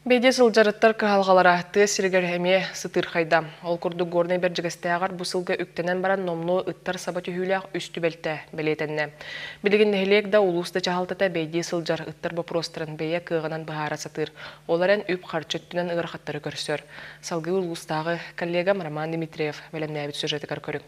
Бэйдиэ сылдьар ыттар кыһалҕалара тыа сиригэр эмиэ сытыырхайда. Ол курдук Горнай Бэрдьигэстээҕэр бу сылга үктэнэн баран номнуо ыттар саба түһүүлээх үс түбэлтэ бэлиэтэннэ. Билигин нэһилиэк да, улуус да дьаһалтата бэйдиэ сылдьар ыттар боппуруостарын бэйэ кыаҕынан быһаара сатыыр. Ол эрэн үп-харчы өттүнэн ыарахаттары көрсөр. Салгыы улуустааҕы коллегам Роман Дмитриев бэлэмнээбит сюжетыгар көрүҥ.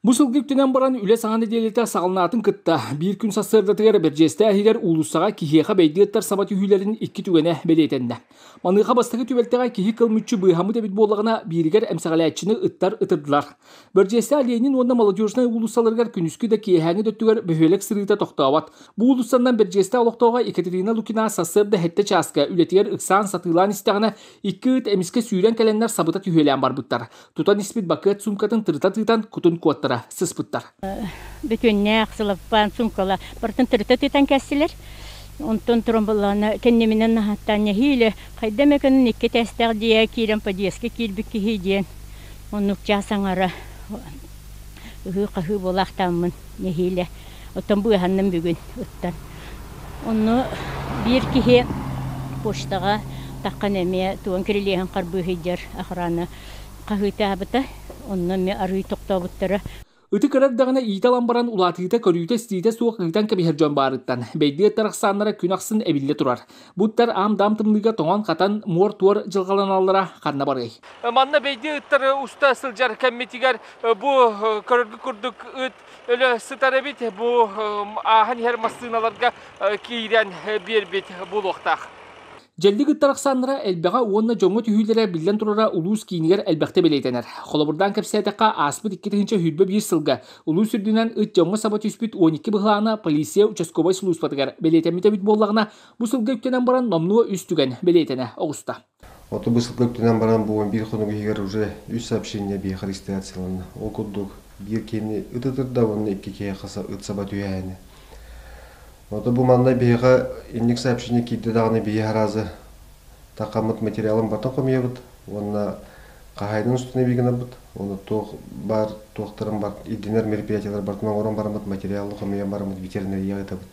Бу сылга үктэнэн баран үлэ саҥа нэдиэлэтэ саҕаланаатын кытта биир күн сарсыардатыгар Бэрдьиэстээх иһигэр уулуссаҕа киһиэхэ бэйдиэ ыттар саба түһүүлэрин икки түгэнэ бэлиэтэннэ. Маныаха бастакы түбэлтэҕэ киһи кыл мүччү быыһаммыт эбит буоллаҕына, бииригэр эмсэҕэлээччини ыттар ытырдылар. Бэрдьиэстээх Ленин уонна Молодежнай уулуссаларыгар күнүскү да киэһээҥҥи да өттүгэр бөһүөлэк сырыыта тохтообот. Бу уулуссаннан Бэрдьиэстээх олохтооҕо Екатерина Лукина сарсыарда сэттэ чааска үлэтигэр ыксаан сатыылаан истэҕинэ, икки ыт эмискэ сүүрэн кэлэннэр сабыта түһүөлээн барбыттар. Тутан испит бакыат суумкатын тырыта тыытан кутун куоттара сыспыттар. Бүтүннээх сылаппаан суумкала барытын тырыта тыытан кэстилэр. Онтон туран буллаҕына кэннибинэн наһааттаан нэһиилэ хайда эмэ көнөн икки этээстээх дьиэ киирэн подъездка киирбит киһи диэн оннук чаас аҥара ыһыы-хаһыы буолаахтааммын нэһиилэ оттон быыһанным бүгүн ыттан. Онно биир киһи почтаҕа таххан эмиэ туон кирилиэһин харбыы сылдьар охрана хаһыытаабыта, онно эмиэ арыый тохтообуттара. Ыты кыра эрдэҕинэ иитэ ылан баран улаатыыта көрүүтэ-истиитэ суох ыытан кэбиһэр дьон баарыттан, бэйдиэ ыттар ахсааннара күн ахсын эбиллэ турар. Бу ыттар аам-даам тымныыга тоҥон-хатан, муор-туор дьылҕаланаллара ханна барыай? Манна бэйдиэ ыттары уста сылдьар кэммитигэр бу көрөргүт курдук ыт өлө сытар эбит. Бу ааһан иһэр массыыналарга киирэн биэрбит буолуохтаах. Дьэллик ыттар ахсааннара элбэҕэ уонна дьоҥҥо түһүүлэрэ биллэн турара улуус киинигэр элбэхтэ бэлиэтэнэр. Холобурдаан кэпсээтэххэ, ааспыт 2021 сылга улуус үрдүнэн ыт дьоҥҥо саба түспүт 12 быһылаана полиция участковай сулууспатыгар бэлиэтэммит эбит буоллаҕына, бу сылга үктэнэн баран номнуо үс түгэн бэлиэтэнэ оҕуста. Ото бу сылга үктэнэн баран бу 11 хонук иһигэр уже үс сообщение биһиэхэ регистрацияланна. Ол курдук биир киһини ыт ытырда уонна икки киһиэхэ ыт саба түһээһинэ. Ото бу манна биһиэхэ инник сообщение киирдэ даҕаны биһи аразы тахаммыт материалын бартан хомуйабыт уонна хаһаайынын устун эбии гынабыт уонна туох баар туохтарын бар ирдэнэр мероприятиелар бартын оҥорон бараммыт материалы хомуйан бараммыт ветеринарияҕа ыытабыт.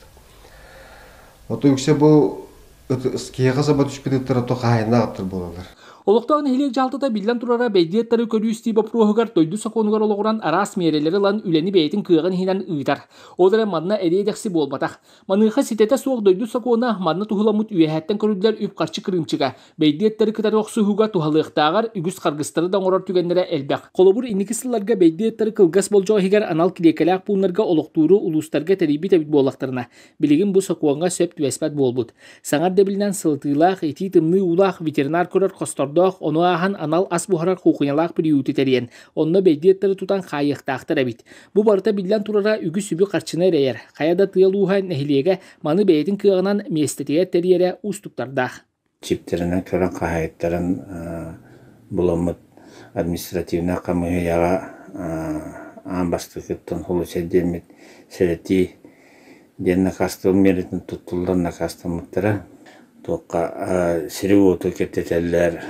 Ото үксэ бу киһиэхэ саба түспүт ыттар ото хаһаайыннаах ыттар буолаллар. Олохтоох нэһилиэк дьаһалтата биллэн турара бэйдиэ ыттары көрүү-истии боппуруоһугар дойду сокуонугар олоҕуран араас миэрэлэри ылан үлэни бэйэтин кыаҕын иһинэн ыытар. Ол эрэн манна эриэ-дэхси буолбатах. Маныаха ситэтэ суох дойду сокуона манна туһуламмыт үөһээттэн көрүллэр үп-харчы кырыымчыга, бэйдиэ ыттары кытары охсуһууга туһалыахтааҕар үгүс харгыстары да оҥорор түгэннэрэ элбэх. Холобур, инники сылларга бэйдиэ ыттары кылгас болдьох иһигэр анал килиэккэлээх пууннарга олохтууру улуустарга тэрийбит эбит буоллахтарына, билигин бу сокуоҥҥа сөп түбэспэт буолбут. Саҥа ирдэбилинэн сылытыылаах, итии-тымныы уулаах ветеринар көрөр хостордоох, ону ааһан анал ас буһарар куукуналаах приюту тэрийэн, онно бэйдиэ ыттары тутан хаайыахтаахтар эбит. Бу барыта биллэн турара үгүс үбү-харчыны эрэйэр, хайа да тыал ууһа нэһилиэгэ маны бэйэтин кыаҕынан миэстэтигэр тэрийэрэ уустуктардаах. Чиптэринэн көрөн хаһаайыттарын буламмыт административнай хамыыһыйаҕа аан бастакыттан холуча диэммит сэрэтии диэн накаастабыл миэрэтин туттуллан накаастаммыттара. Туохха сири-уоту кэптэтэллэр,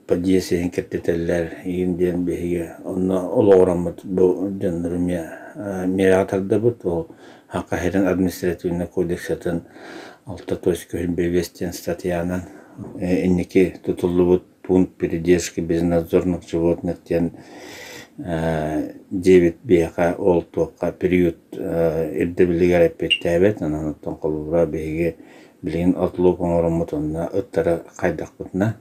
подъезд иһин кэптэтэллэр игин диэн биһиги онно олоҕураммыт бу дьоннору миэрэҕэ тардабыт. Ол Саха сирин административнай кодексатын 6.5 диэн статьянан инники тутуллубут пункт передержки безнадзорных животных диэн диэбит биһиэхэ ол туохха период ирдэбилигэр эппиэттээбэт. Онон оттон холобура биһиги билигин отлук оҥороммут онно ыттары хайдахпытына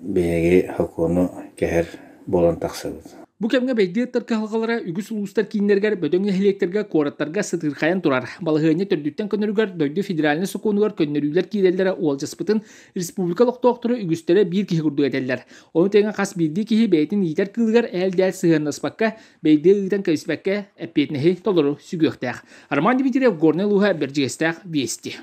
биһиги сокуону кэһэр буолан тахсабыт. Бу кэмҥэ бэйдиэ ыттар кыһалҕалара үгүс улуустар кииннэригэр, бөдөҥ нэһилиэктэргэ, куораттарга сытыырхайан турар. Балаһыанньа төрдүттэн көнөрүгэр дойду федеральнай сокуонугар көннөрүүлэр киирэллэрэ уолдьаспытын республика олохтоохторо үгүстэрэ биир киһи курдук этэллэр. Ону тэҥэ хас биирдии киһи бэйэтин иитэр кыылыгар ээл-дээл сыһыаннаспакка, бэйдиэ ыытан кэбиспэккэ, эппиэтинэһи толору сүгүөхтээх. Роман Дмитриев, Горнай улууһа, Бэрдьигэстээх, Вести.